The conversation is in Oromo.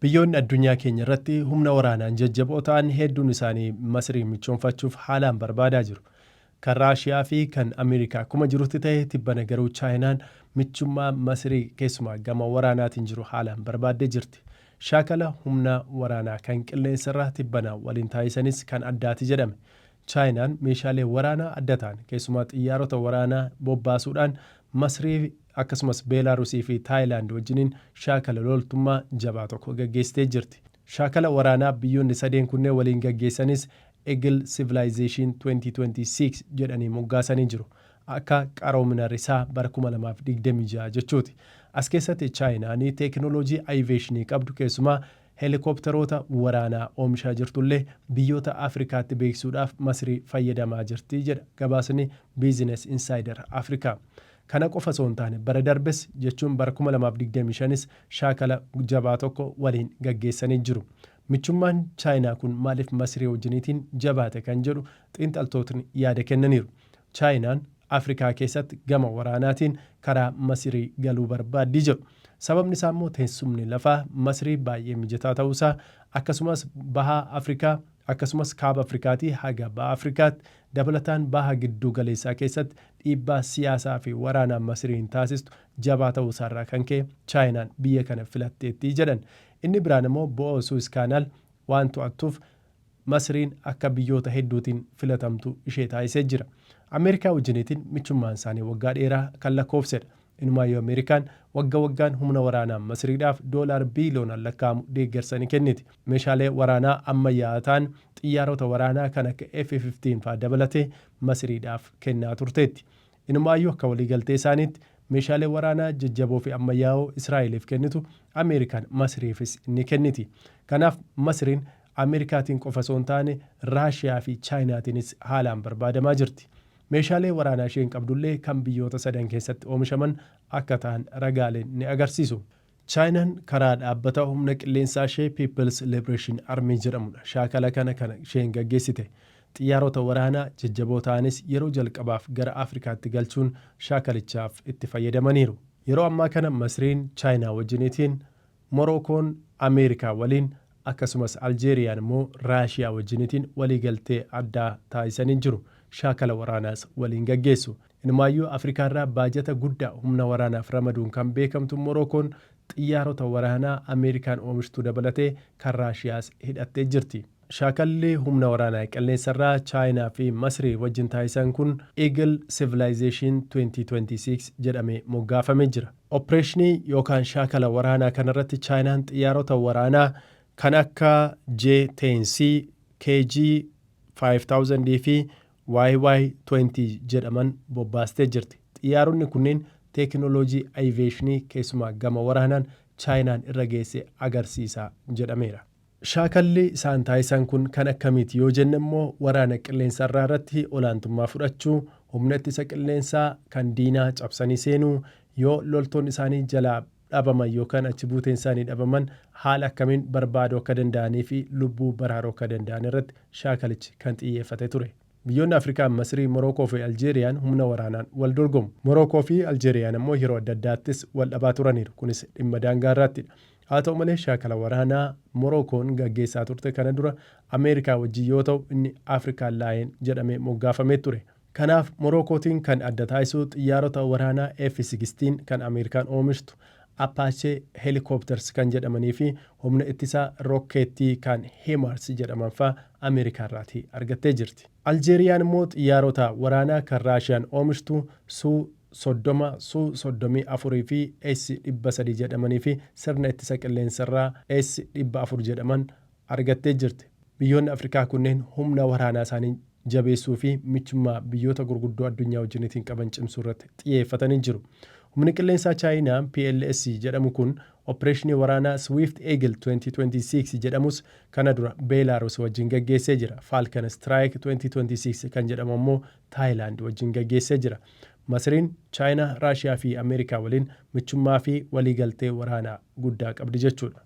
Biyyoonni addunyaa keenya irratti humna waraanaan jajjaboo ta'an hedduun isaanii Masrii michoonfachuuf haalaan barbaadaa jiru. Kan Raashiyaa fi kan Ameerikaa akkuma jirutti ta'e, tibbana garuu Chaayinaan michummaa Masrii keessumaa gama waraanaatiin jiru haalaan barbaaddee jirti. Shaakala humna waraanaa kan qilleensarraa tibbana waliin taasisanis kan addaati jedhame. Chaayinaan meeshaalee waraanaa adda ta'an, keessumaa xiyyaarota waraanaa bobbaasuudhaan, Masrii akkasumas Beelaarusii fi Taayilaand wajjiniin shaakala loltummaa jabaa tokko gaggeessitee jirti. Shaakala waraanaa biyyoonni sadeen kunneen waliin gaggeessanis Eagle Civilization 2026 jedhanii moggaasanii jiru. Akka qaroomina risaa bara 2026 jechuuti. As keessatti Chaayinaan teekinooloojii aviationii qabdu, keessumaa heelikooptaroota waraanaa oomishaa jirtullee, biyyoota Afrikaatti beeksisuudhaaf Masrii fayyadamaa jirti jedha gabaasni Business Insider Afrikaa. Kana qofa osoo hin taane, bara darbes, jechuun bara 2025s, shaakala jabaa tokko waliin gaggeessanii jiru. Michummaan Chaayinaa kun maaliif Masrii wajjiniitiin jabaate kan jedhu xiinxaltootni yaada kennaniiru. Chaayinaan Afrikaa keessatti gama waraanaatiin karaa Masrii galuu barbaaddi jedhu. Sababni isaa immoo teessumni lafaa Masrii baay'ee mijataa ta'uusaa, akkasumas baha Afrikaa akkasumas kaaba Afrikaatii haga baha Afrikaatti, dabalataan baha gidduu galeessaa keessatti dhiibbaa siyaasaa fi waraanaa Masriin taasistu jabaa ta'uusaarraa kan ka'e Chaayinaan biyya kana filatteetti jedhan. Inni biraan immoo bo'oo Suez Canal waan to'attuuf Masriin akka biyyoota hedduutiin filatamtu ishee taasisee jira. Ameerikaa wajjiniitiin michummaan isaanii waggaa dheeraa kan lakkoofsedha. Inumaayyuu Ameerikaan wagga waggaan humna waraanaa Masriidhaaf doolaar biiliyoonaan lakkaa'amu deeggarsa ni kenniti. Meeshaalee waraanaa ammayyaa'aa ta'an, xiyyaarota waraanaa kan akka F-15 fa'aa dabalatee, Masriidhaaf kennaa turteetti. Inumaayyuu akka waliigaltee isaaniitti meeshaalee waraanaa jajjaboo fi ammayyaa'oo Israa'eliif kennitu Ameerikaan Masriifis ni kenniti. Kanaaf Masriin Ameerikaatiin qofa osoo hin taane Raashiyaa fi Chaayinaatiinis haalaan barbaadamaa jirti. Meeshaalee waraanaa isheen qabdullee kan biyyoota sadan keessatti oomishaman akka ta'an ragaaleen ni agarsiisu. Chaayinaan karaa dhaabbata humna qilleensaa ishee People's Liberation Army jedhamudha shaakala kana kan isheen gaggeessite. Xiyyaarota waraanaa jajjaboo ta'anis yeroo jalqabaaf gara Afrikaatti galchuun shaakalichaaf itti fayyadamaniiru. Yeroo ammaa kana Masriin Chaayinaa wajjiniitiin, Morookoon Ameerikaa waliin, akkasumas Aljeeriyaan immoo Raashiyaa wajjiniitiin waliigaltee addaa taasisanii jiru. Shaakala waraanaas waliin gaggeessu. Inumaayyuu Afrikaarraa baajata guddaa humna waraanaaf ramaduun kan beekamtu Morookoon xiyyaarota waraanaa Ameerikaan oomishtuu dabalatee kan Raashiyaas hidhattee jirti. Shaakalli humna waraanaa qilleensarraa Chaayinaa fi Masrii wajjin taasisan kun Eagle Civilization 2026 jedhamee moggaafamee jira. Opereeshinii yookaan shaakala waraanaa kanarratti Chaayinaan xiyyaarota waraanaa kan akka J-10C, KG 5000 fi YY-20 jedhaman bobbaastee jirti. Xiyyaaronni kunneen teekinooloojii aviationii keessumaa gama waraanaan Chaayinaan irra geesse agarsiisa jedhameera. Shaakalli isaan taasisan kun kan akkamiiti yoo jenne immoo, waraana qilleensarraa irratti olaantummaa fudhachuu, humna ittisa qilleensaa kan diinaa cabsanii seenuu, yoo loltoonni isaanii jalaa dhabaman yookaan achi buuteen isaanii dhabaman haala akkamiin barbaaduu akka danda'anii fi lubbuu baraaruu akka danda'an irratti shaakalichi kan xiyyeeffate ture. Biyyoonni Afrikaa Masrii, Morookoo fi Aljeeriyaan humna waraanaan wal dorgomu. Morookoo fi Aljeeriyaan immoo yeroo adda addaattis wal dhabaa turaniiru. Kunis dhimma daangaa irraattidha. Haa ta'u malee, shaakala waraanaa Morookoon gaggeessaa turte kana dura Ameerikaa wajjin yoo ta'u, inni African Lion jedhamee moggaafamee ture. Kanaaf Morookootiin kan adda taasisu xiyyaarota waraanaa F-16 kan Ameerikaan oomishtu, Apache Helicopters kan jedhamanii fi humna ittisaa rokkeettii kan HIMARS jedhaman fa'aa Ameerikaa irraatii argattee jirti. Aljeeriyaan immoo xiyyaarota waraanaa kan Raashiyaan oomishtu Su 30, Su 34 fi S 300 jedhamanii fi sirna ittisa qilleensarraa S 400 jedhaman argattee jirti. Biyyoonni Afrikaa kunneen humna waraanaa isaanii jabeessuu fi michummaa biyyoota gurguddoo addunyaa wajjiniitiin qaban cimsuu irratti xiyyeeffatanii jiru. Humni qilleensaa Chaayinaa PLS jedhamu kun opereeshinii waraanaa Swift Eagle 2026 jedhamus kana dura Beelaarus wajjin gaggeessee jira. Falcon Strike 2026 kan jedhamu ammoo Taayilaand wajjin gaggeessee jira. Masriin Chaayinaa, Raashiyaa fi Ameerikaa waliin michummaa fi waliigaltee waraanaa guddaa qabdi jechuudha.